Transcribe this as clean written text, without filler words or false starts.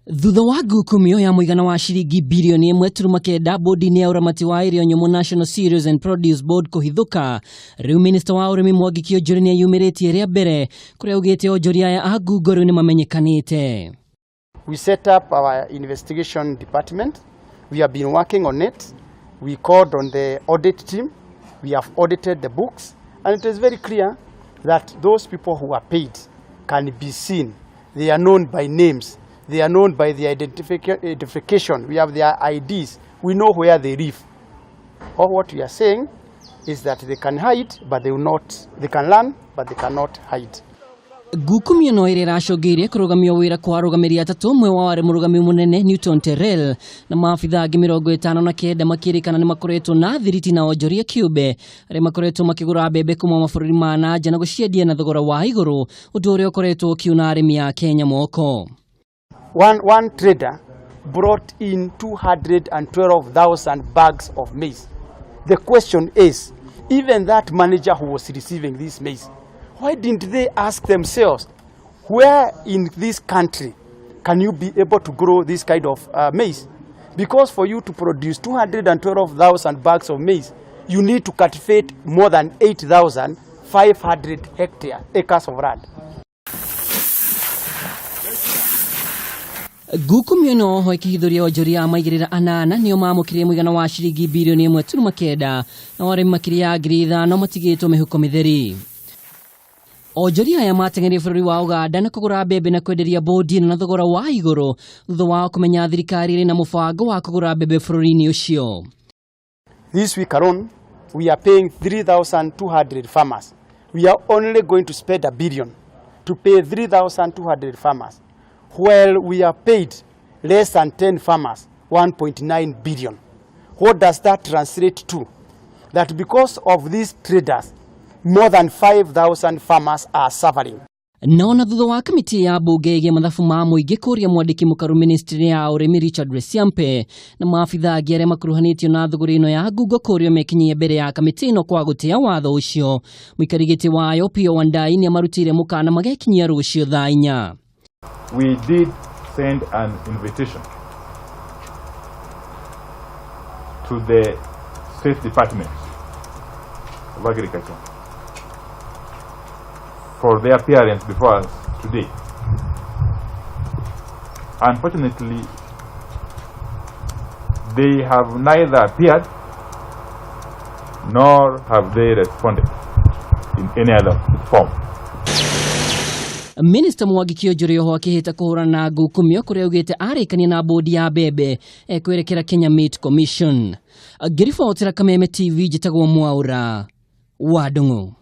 Thutha wa ngukumio ya mũigana wa ciringi bilioni 1.9 bodi-inĩ ya ũramati wa irio nyũmũ National Cereals and Produce Board kũhithũka, rĩu minista wa ũrĩmi Mwangi Kiunjuri nĩeyumĩrĩtie rĩa mbere kũrĩa augĩte onjoria aya a ngungo rĩu nĩmamenyekanĩte. We set up our investigation department. We have been working on it. We called on the audit team. We have audited the books, and it is very clear that those people who are paid can be seen. They are known by names. They are known by their identification. We have their IDs. We know where they live. All what we are saying is that they can hide, but they will not. They can learn, but they cannot hide. Ngukumio no ĩrĩa ĩracũngĩrĩirie kũrũgamio wĩra kwa arũgamĩrĩri atatũ, ũmwe wao arĩ mũrũgami mũnene Newton Terrell na maabitha angĩ 59 makĩrĩkana nĩ makoretwo na thiriti na onjoria kĩũmbe arĩa makoretwo makĩgũra mbembe kuma mabũrũri ma na nja na gũciendia na thogora wa igũrũ, ũndũ ũrĩa ũkoretwo ũkiuna arĩmi a Kenya moko. One trader brought in 212,000 bags of maize. The question is, even that manager who was receiving this maize, why didn't they ask themselves, where in this country can you be able to grow this kind of maize? Because for you to produce 212,000 bags of maize, you need to cultivate more than 8,500 hectare acres of land. Ngukumio no oho ĩkĩhithũria onjoria a maigĩrĩra 8 nĩo mamũkĩrire mũigana wa ciringi bilioni 1.9 na arĩmi makĩria ya 5,000 matigĩtwo mĩhuko mĩtheri. Onjoria aya mateng'erire bũrũri wa Uganda na kũgũra mbembe na kwenderia bodi ĩno na thogora wa igũrũ thutha wao kũmenya thirikari ĩrĩ na mũbango wa kũgũra mbembe bũrũri-inĩ ũcio. This week alone, we are paying 3,200 farmers. We are only going to spend a billion to pay 3,200 farmers, while we are paid less than 10 farmers, 1.9 billion. What does that translate to? That because of these traders, more than 5,000 farmers are suffering. No na thutha wa kamĩtĩ ya mbunge ĩgiĩ mathabu ma mũingĩ kũria mwandĩki mũkaru ministry ya ũrĩmi Richard Resiampe na maabitha angĩ arĩa makuruhanĩtio na thũgũrĩ ĩno ya ngungo kũrio mekinyie mbere ya kamĩtĩ ĩno kwa gũtĩa watho ũcio, mũikari gĩtĩ wayo Opiyo Wandayi nĩamarutĩire mũkana magekinyia rũciũ thaa 4. We did send an invitation to the State Department of Agriculture for their appearance before us today. Unfortunately, they have neither appeared nor have they responded in any other form. Minister Mwangi Kiunjuri oho akĩhĩta kũhũrana na ngukumio kũrĩa augĩte arĩkania na bodi ya mbembe ekwerekera Kenya Meat Commission. Ngĩribotera Kameme TV, njĩtagwo Mwaura wa Ndung'u.